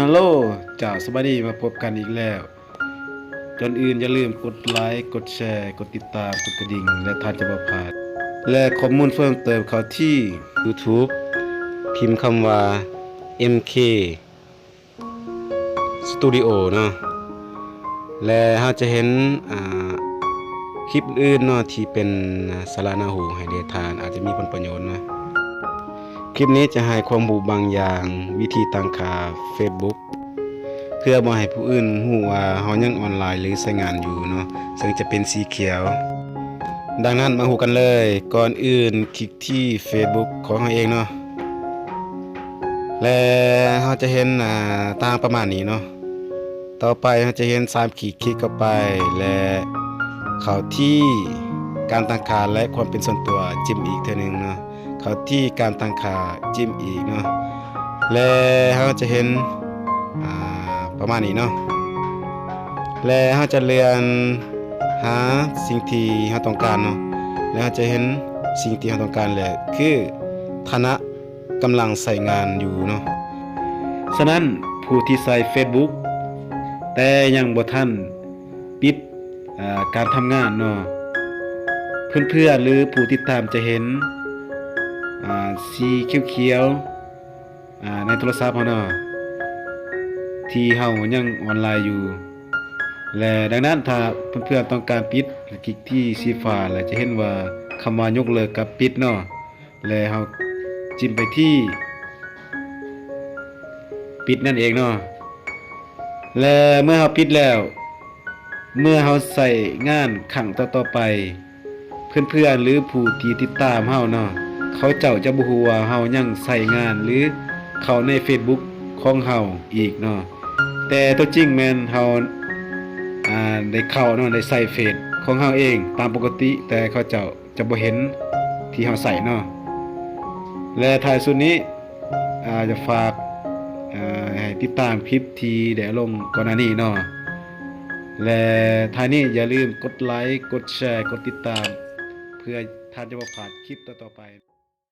ຮັລໂຫຼ ເຈົ້າ ສະບາຍດີ ມາພົບກັນອີກແລ້ວ. ກ່ອນອື່ນຢ່າລືມກົດໄລ, ກົດແຊ, ກົດຕິດຕາມ, ກົດກະດິ່ງ ແລະ ທ່ານຈະບໍ່ພາດ ແລະ ຂໍ້ມູນເພີ່ມເຕີມເຂົ້າທີ່ YouTube ພິມຄຳວ່າ ເອັມເຄ Studio ເນາະ ແລະ ເຮົາຈະເຫັນ ອ່າ ຄລິບອື່ນໆເນາະ ທີ່ເປັນ ອ່າ ສາລະໜ້າຮູ້ໃຫ້ແກ່ທ່ານ ອາດຈະມີຜົນປະໂຫຍດເນາະ. ຄລິບນີ້ຈະໃຫ້ຄວາມຮູ້ບາງຢ່າງ ວິທີຕັ້ງຄ່າ Facebook ເພື່ອບໍ່ໃຫ້ຜູ້ອື່ນຮູ້ວ່າເຮົາຍັງອອນລາຍ ຫຼື ໃຊ້ງານຢູ່ເນາະ, ເຊິ່ງຈະເປັນສີຂຽວ. ດັ່ງນັ້ນມາຮູ້ກັນເລີຍ. ກ່ອນອື່ນຄລິກທີ່ Facebook ຂອງເຮົາເອງເນາະ ແລະ ເຮົາຈະເຫັນ ອ່າ ຕາງປະມານນີ້ເນາະ. ຕໍ່ໄປເຮົາຈະເຫັນສາມຂີດ ຄລິກເຂົ້າໄປ ແລະ ເຂົ້າທີ່ການຕັ້ງຄ່າ ແລະ ຄວາມເປັນສ່ວນຕົວ ຈິ້ມອີກເທື່ອໜຶ່ງເນາະ. ເຂົ້າທີ່ການຕັ້ງຄ່າ ຈິ້ມອີກເນາະ ແລະ ເຮົາຈະເຫັນ ອ່າ ປະມານນີ້ເນາະ ແລະ ເຮົາຈະເລື່ອນຫາສິ່ງທີ່ເຮົາຕ້ອງການເນາະ ແລະ ເຮົາຈະເຫັນສິ່ງທີ່ເຮົາຕ້ອງການ ແລະ ຄືຖານະກຳລັງໃຊ້ງານຢູ່ເນາະ. ສະນັ້ນ ຜູ້ທີ່ໃຊ້ Facebook ແຕ່ຍັງບໍ່ທັນປິດ ອ່າ ການທຳງານເນາະ, ເພື່ອນໆ ຫຼື ຜູ້ຕິດຕາມຈະເຫັນ ອ່າ ສີຂຽວໆ ອ່າ ໃນໂທລະສັບເຮົາເນາະ ທີ່ເຮົາຍັງອອນລາຍຢູ່ ແລະ ດັ່ງນັ້ນ ຖ້າເພື່ອນໆຕ້ອງການປິດ ຄລິກທີ່ສີຟ້າ ແລະ ຈະເຫັນວ່າຄຳວ່າຍົກເລີກກັບປິດເນາະ ແລະ ເຮົາຈິ້ມໄປທີ່ປິດນັ້ນເອງເນາະ ແລະ ເມື່ອເຮົາປິດແລ້ວ ເມື່ອເຮົາໃຊ້ງານຄັ້ງຕໍ່ໆໄປ ເພື່ອນໆ ຫຼື ຜູ້ທີ່ຕິດຕາມເຮົາເນາະ ເຂົາເຈົ້າຈະບໍ່ຮູ້ວ່າເຮົາຍັງໃຊ້ງານ ຫຼື ເຂົ້າໃນ Facebook ຂອງເຮົາອີກເນາະ. ແຕ່ຕົວຈິງແມ່ນເຮົາ ອ່າ ໄດ້ເຂົ້າເນາະ ໄດ້ໃຊ້ເຟສຂອງເຮົາເອງຕາມປົກກະຕິ ແຕ່ເຂົາເຈົ້າຈະບໍ່ເຫັນທີ່ເຮົາໃຊ້ເນາະ ແລະ ທ້າຍສຸດນີ້ ອ່າ ຈະຝາກ ອ່າ ໃຫ້ຕິດຕາມຄລິບທີ່ໄດ້ລົງກ່ອນໜ້ານີ້ເນາະ ແລະ ທ້າຍນີ້ຢ່າລືມກົດໄລ, ກົດແຊ, ກົດຕິດຕາມ ເພື່ອທ່ານຈະບໍ່ພາດຄລິບຕໍ່ໆໄປ.